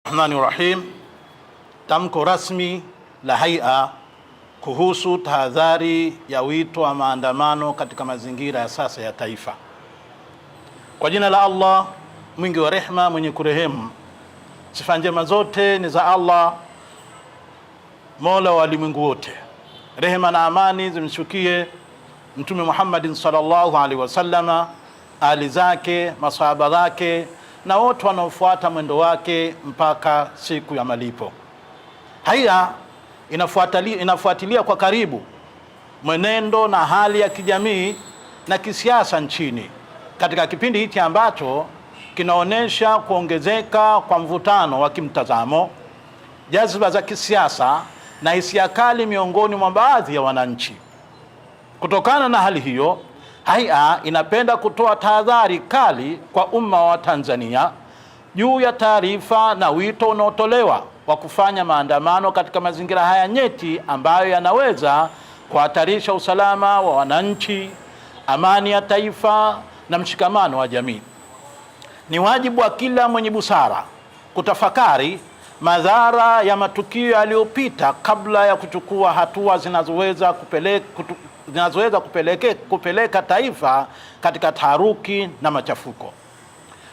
Rahmani Rahim. Tamko rasmi la Haia kuhusu tahadhari ya wito wa maandamano katika mazingira ya sasa ya taifa. Kwa jina la Allah mwingi wa rehma, mwenye kurehemu. Sifa njema zote ni za Allah, mola wa walimwengu wote. Rehema na amani zimshukie Mtume Muhammadin sallallahu alaihi wasallama, ali zake, masahaba zake na wote wanaofuata mwendo wake mpaka siku ya malipo. Haya inafuatilia kwa karibu mwenendo na hali ya kijamii na kisiasa nchini katika kipindi hichi ambacho kinaonyesha kuongezeka kwa mvutano wa kimtazamo, jazba za kisiasa na hisia kali miongoni mwa baadhi ya wananchi. Kutokana na hali hiyo, Haia inapenda kutoa tahadhari kali kwa umma wa Tanzania juu ya taarifa na wito unaotolewa wa kufanya maandamano katika mazingira haya nyeti ambayo yanaweza kuhatarisha usalama wa wananchi, amani ya taifa na mshikamano wa jamii. Ni wajibu wa kila mwenye busara kutafakari madhara ya matukio yaliyopita kabla ya kuchukua hatua zinazoweza kupeleka taifa katika taharuki na machafuko.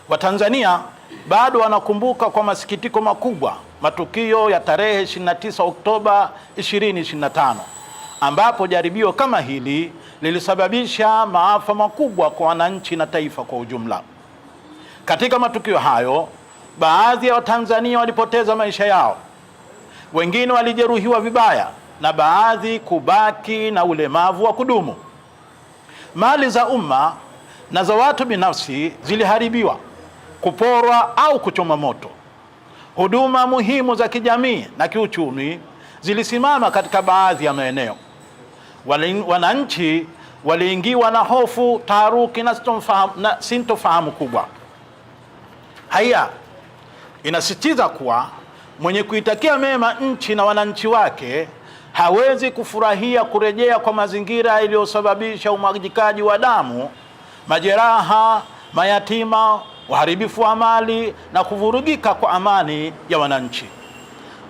Watanzania bado wanakumbuka kwa masikitiko makubwa matukio ya tarehe 29 Oktoba 2025 ambapo jaribio kama hili lilisababisha maafa makubwa kwa wananchi na taifa kwa ujumla. Katika matukio hayo, baadhi ya Watanzania walipoteza maisha yao, wengine walijeruhiwa vibaya na baadhi kubaki na ulemavu wa kudumu. Mali za umma na za watu binafsi ziliharibiwa, kuporwa au kuchoma moto. Huduma muhimu za kijamii na kiuchumi zilisimama katika baadhi ya maeneo. Wananchi waliingiwa na hofu, taharuki na sintofahamu kubwa. Haya inasisitiza kuwa mwenye kuitakia mema nchi na wananchi wake hawezi kufurahia kurejea kwa mazingira yaliyosababisha umwagikaji wa damu, majeraha, mayatima, uharibifu wa mali na kuvurugika kwa amani ya wananchi.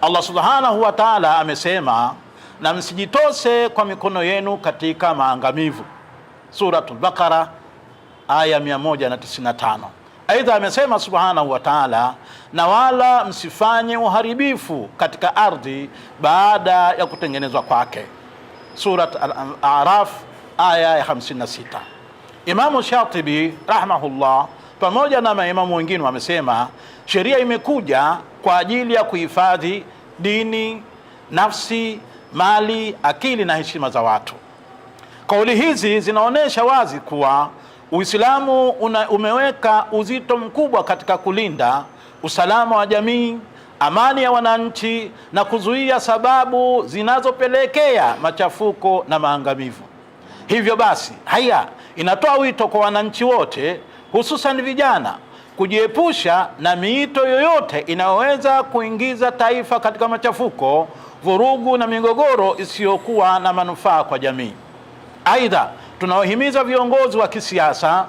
Allah subhanahu wa ta'ala amesema, na msijitose kwa mikono yenu katika maangamivu. Suratul Baqara aya 195. Aidha amesema subhanahu wa ta'ala, na wala msifanye uharibifu katika ardhi baada ya kutengenezwa kwake. Surat Al-A'raf aya ya 56. Imamu Shatibi rahimahullah pamoja na maimamu wengine wamesema sheria imekuja kwa ajili ya kuhifadhi dini, nafsi, mali, akili na heshima za watu. Kauli hizi zinaonyesha wazi kuwa Uislamu umeweka uzito mkubwa katika kulinda usalama wa jamii, amani ya wananchi na kuzuia sababu zinazopelekea machafuko na maangamivu. Hivyo basi, haya inatoa wito kwa wananchi wote, hususan vijana, kujiepusha na miito yoyote inayoweza kuingiza taifa katika machafuko, vurugu na migogoro isiyokuwa na manufaa kwa jamii. Aidha, tunawahimiza viongozi wa kisiasa,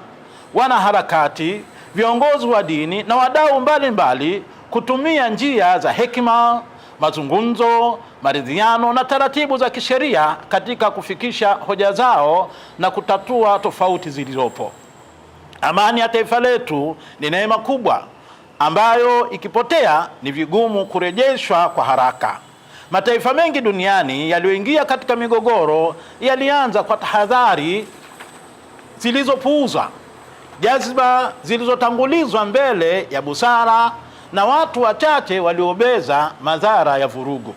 wanaharakati, viongozi wa dini na wadau mbalimbali kutumia njia za hekima, mazungumzo, maridhiano na taratibu za kisheria katika kufikisha hoja zao na kutatua tofauti zilizopo. Amani ya taifa letu ni neema kubwa ambayo ikipotea ni vigumu kurejeshwa kwa haraka. Mataifa mengi duniani yaliyoingia katika migogoro yalianza kwa tahadhari zilizopuuzwa, jazba zilizotangulizwa mbele ya busara na watu wachache waliobeza madhara ya vurugu.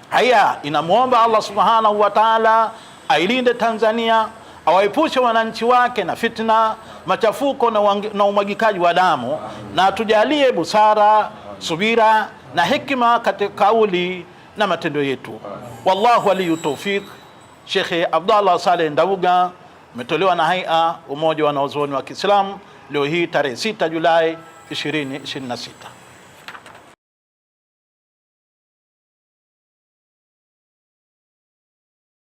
Haya, inamwomba Allah subhanahu wa taala ailinde Tanzania, awaepushe wananchi wake na fitna, machafuko na umwagikaji wa damu, na atujalie busara, subira na hekima katika kauli na matendo yetu. Wallahu waliyu tawfiq. Shekhe Abdallah Saleh Ndauga, umetolewa na Haia, Umoja wa Wanazuoni wa Kiislamu, leo hii tarehe 6 Julai 2026.